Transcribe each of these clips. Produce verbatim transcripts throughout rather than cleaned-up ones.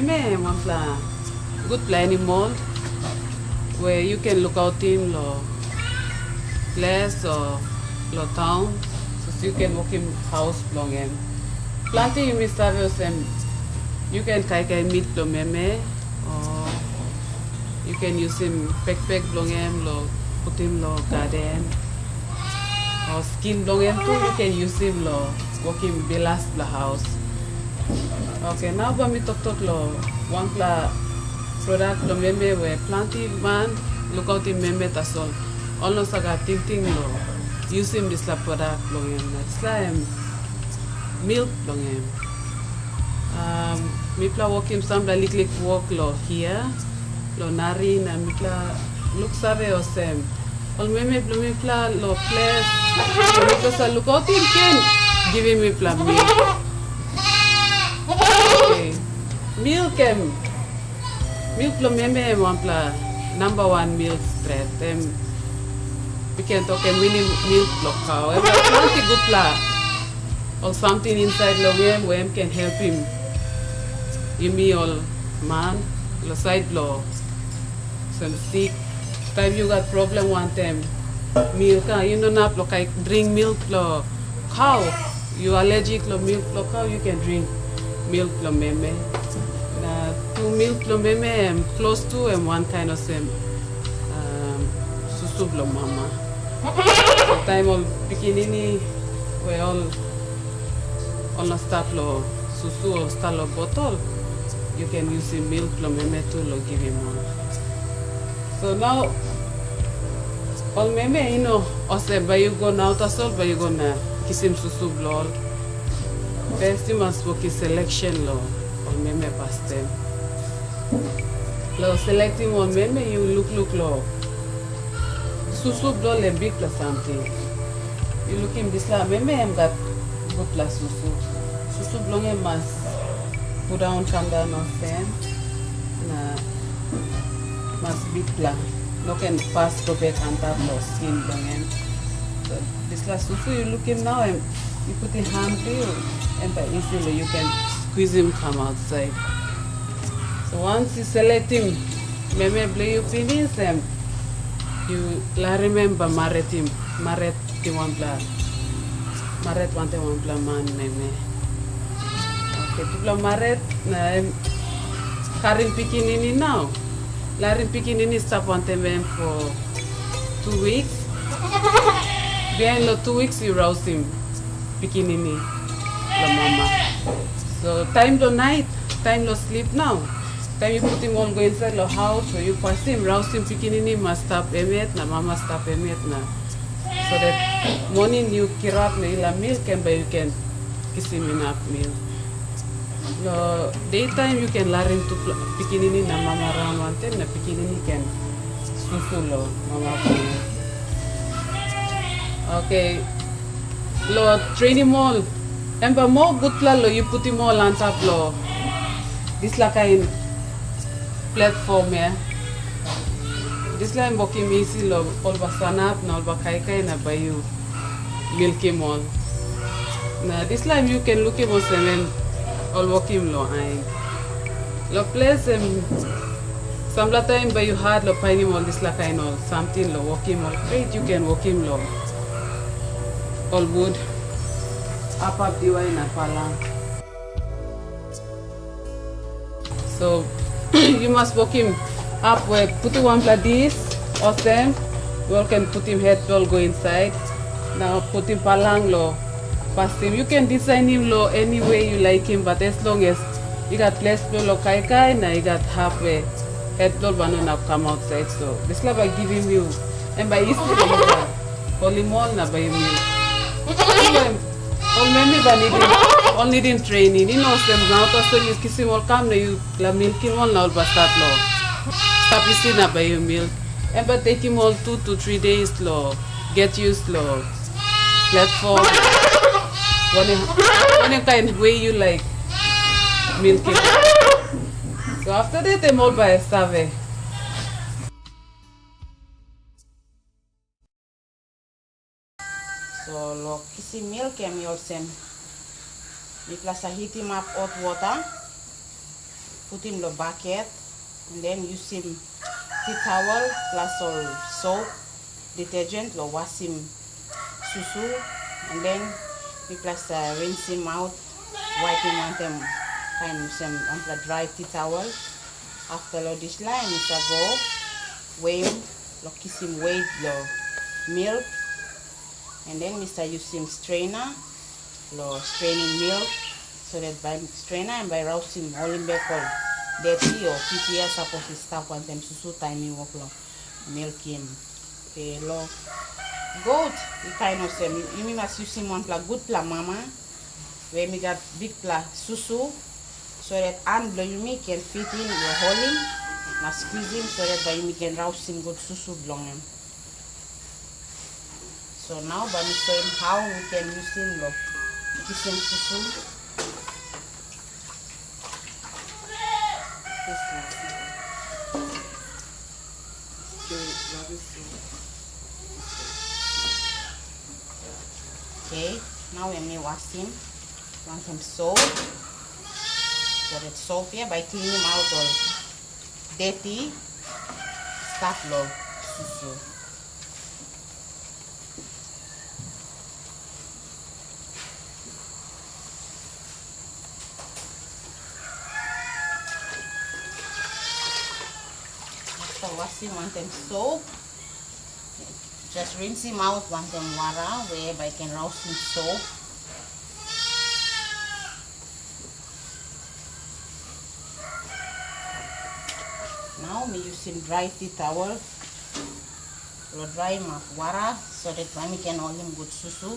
Meme em wanpela gutpela animal we yu ken lukautim long ples o long taun, so yu ken wokim haus bilong em. Planti yumi save olsem, yu ken kaikai mit bilong meme, o yu ken yusim pekpek bilong em long putim long gaden, o skin bilong em tu yu ken yusim long wokim bilas bilong haus. Oke, nau bai mi toktok long wanpela produk bilong meme we planti man lukautim meme tasol ol no save gat tingting long yusim dispela produk bilong em. Na dispela em milk bilong em. Um, mipela wokim sampela liklik wok long hia, long nari, na mipela luksave olsem, ol meme bilong mipela long ples, mipela sa lukautim ken givim mipela milk. Oke. Milk em, milk bilong meme em wanpela namba wan milk stret. Em yu ken tok em winim milk bilong kau. Em gat planti gutpela ol samting insait long em we em ken helpim yumi ol man long sait bilong olsem sik. Taim yu gat problem wantaim milk, a, yu no inap long kai dring milk bilong kau, yu allergic long milk bilong kau, yu ken dring milk bilong meme. Na tu milk bilong meme em klostu em wankain olsem, um, susu bilong mama. So taim ol pikinini we ol ol no stap long susu o stap long botol, yu ken yusim milk bilong meme tu long givim ol. So nau ol meme i no olsem bai yu go nau tasol bai yu go na kisim susu bilong ol. First yu mas wokim selection long ol meme pastaim. Long selektim ol meme yu lukluk long susu bilong ol em bikpela samting. Yu lukim dispela meme em gat gutpela susu. Susu bilong em mas pundaun kam daun olsem, na mas bikpela, no ken pas go bek antap long skin bilong em. So dispela susu yu lukim nau em, yu putim han bilong yu, em bai isi long yu ken skuisim kam ausait. So wans yu selektim meme bilong yu pinis, em yu larim em bai maretim, maretim wanpela, maret wantaim wanpela man meme. Oke, tupela maret na em karim pikinini nau. Larim pikinini stap wantaim em for two weeks. Bihain long two weeks yu rausim pikinini long mama. So taim long nait, taim long slip nau, taim yu putim ol go insait long haus, o yu pasim, rausim pikinini mas stap em yet na mama stap em yet na, so that moning yu kirap na yu laik milk em bai yu ken kisim inap milk. Long dei taim yu ken larim tupela pikinini na mama raun wantaim na pikinini ken susu long mama bung. Oke, long trenim ol, em bai moa gutpela long yu putim ol antap long dispela kain platform ya. Dispela em wokim isi long ol bai sanap na ol bai kaikai na bai yu milkim ol. Na dispela em yu ken lukim olsem em ol wokim long ain. Long ples em, sampela taim bai yu hat long painim ol dispela kain ol samting long wokim ol kret yu ken wokim long ol wud, apap diwai na palang. So yu mas wokim hap we putim wanpela dis, olsem, we ol ken putim het bilong ol go insait, na putim palang long pasim. Yu ken disainim long eni we yu laikim, bat as long as i gat ples bilong ol kaikai na i gat hap we het bilong ol bai no inap kam ausait. So dispela bai givim yu, em bai isi long yu bai holim ol na bai yu milk. Ol memi bai nidim, ol nidim trening. I no olsem nau tasol yu kisim ol kam na yu laik milkim ol na ol bai stat long stap isi na bai yu milk. Em bai tekim ol two to three days long get used long platform. Wanem, wanem kain we yu laik milkim. So after that em ol bai save. So long kisim milk em i olsem, mipela sa hitim ap hot wota. putim long baket, and then yusim tea towel plus ol soap, detergent long wasim susu, and then mipela sa rinsim aut, waipim wantaim kain olsem wanpela drai tea towel. Afta long dispela em i sa go weim long kisim wet long milk, and then mi sa yusim strainer long straining milk, so that bai strainer em bai rausim holim bek ol deti o pitia sapos i stap wantaim susu taim mi wok long milkim. Oke, long goat i kain olsem, yumi mas yusim wanpela gutpela mama we mi gat bikpela susu, so that han bilong yumi ken fitim long holim na squeezim, so that bai yumi ken rausim gut susu bilong en. So nau bai mi soim hau mi ken yusim long kisim susu. This last one. Joy, rub it through. Okay, nau em mi wasim wantaim soap. So that soap ya bai klinim aut ol deti stap long susu. After wasim wantaim soap, just rinsim aut wantaim wara we bai ken rausim soap. Nau mi yusim drai tea towel long draim ap wara, so that bai mi ken holim gut susu.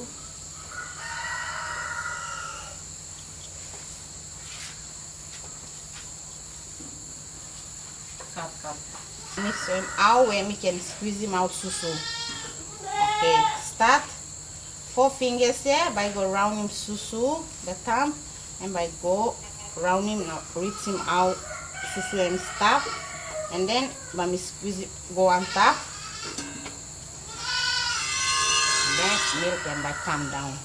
Kat, kat. Mi soim hau em i ken squeezim aut susu. Oke, stat. Four fingers ya bai go raunim susu, the thumb, em bai go raunim na risim aut susu em stap, and then bai mi squeeze go antap. Then milk em bai kam daun.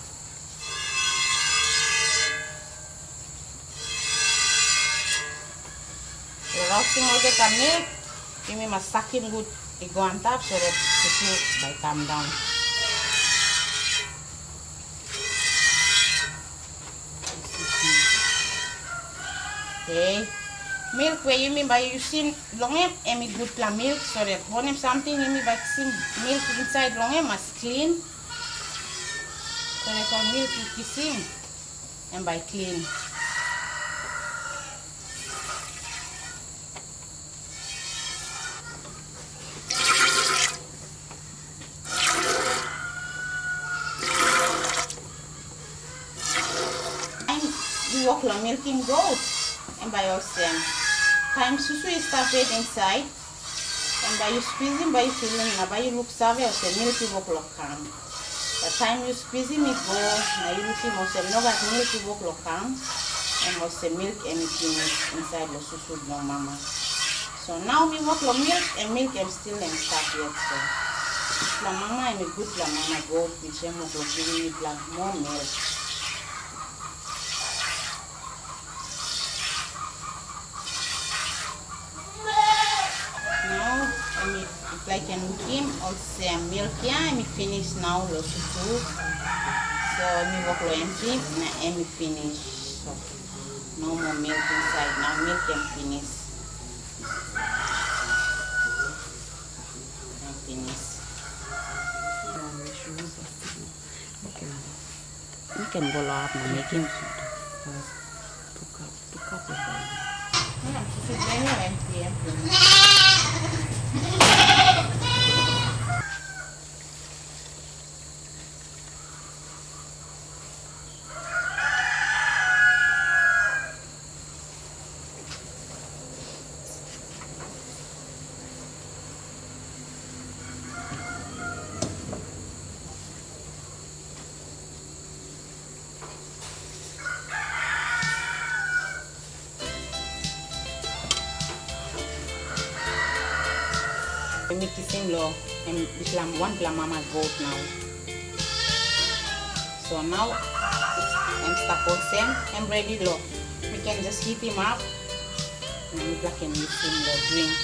Long rausim olgeta milk, yumi mas sakim gut i go antap, so that susu bai kam daun. Oke. Milk we yumi bai yusim long em, em i gutpela milk, so that wanem samting yumi bai kisim milk insait long em mas klin. So that ol milk yu kisim, em bai klin. Taim yu wok long milkim goat, em bai olsem, taim susu i stap yet insait, em bai yu squeezim, bai yu filim, na bai yu luksave olsem milk i wok long kam. Na taim yu squeezim i go, na yu lukim olsem nogat milk i wok long kam, em olsem milk em i pinis insait long susu bilong mama. So nau mi wok long milk, em milk em stil em stap yet. So dispela mama em i gutpela mama goat, which em wok long givim mipela moa milk. Nau em i, yupela i ken lukim olsem milk ya em i pinis nau long susu. So em i wok long emptim na em i pinis. So no moa milk insait nau, milk em pinis. Em pinis. Mi ken go long hap na mekim tu kap, tu kap long baim. Em i kisim long em dispela wanpela mama goat nau. So nau em stap olsem, em redi long mi ken jas hitim ap. Mipela ken yusim long dring.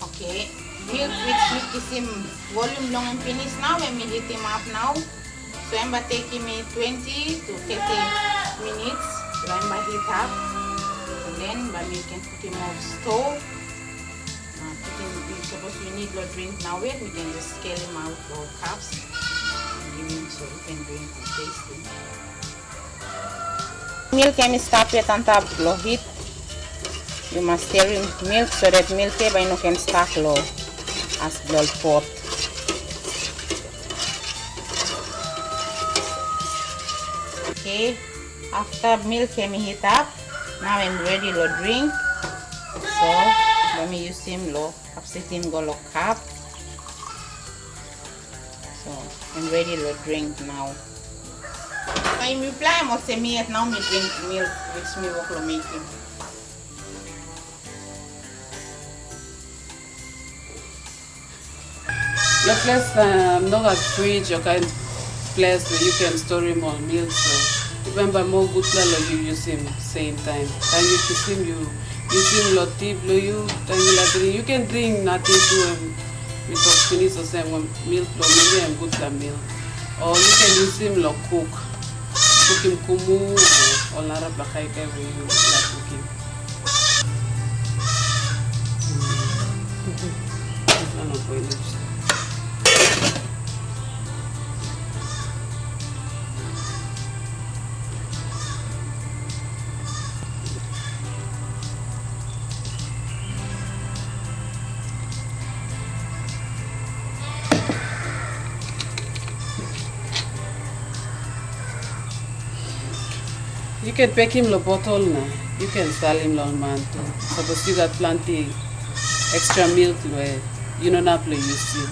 Okay, milk which mi kisim volume long em pinis nau, em mi hitim ap nau. So em bai tekim mi twenty to thirty minutes, long em bai hit ap. And then bai mi ken putim off stove. Uh, putim, suppose you need lo drink nau yet, we can just scale him out lo cups. Give him so you can drink and taste him. Milk em i stap yet antap long hit. Yu mas stir milk so that milk ya bai no ken stak long as bilong pot. Okay, after milk em i heat up, now em ready lo drink. So, bai mi yusim lo kapsitim go lo cup. So, em ready lo drink now. Taim yupela em olsem mi yet nau mi drink milk which mi wok long mekim. Lo ples um, no gat fridge o kain ples we yu ken storim ol milk, so yu bai moa gutpela lo yu yusim seim taim. Taim yu kisim yu yusim lo ti blo yu, taim yu laik dring, yu ken dring nating tu em. Mi tok pinis olsem, milk blo mi em gutpela milk. O yu ken yusim lo kuk, kukim kumu o ol narapela kaikai we yu laik kukim. Ano po ina. Yu ken pekim long botol na yu ken salim long ol man tu. Sapos yu gat planti extra milk we yu no inap long yusim.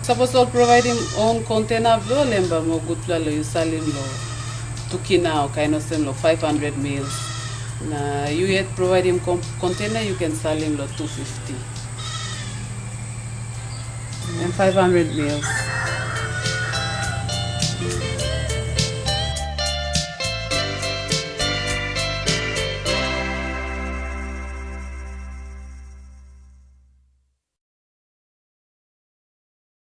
Sapos ol provaidim own container bilong ol, em bai moa gutpela long yu salim long tu kina o kain olsem long five hundred mils. Na yu yet provaidim container, yu ken salim long two fifty. And five hundred mils.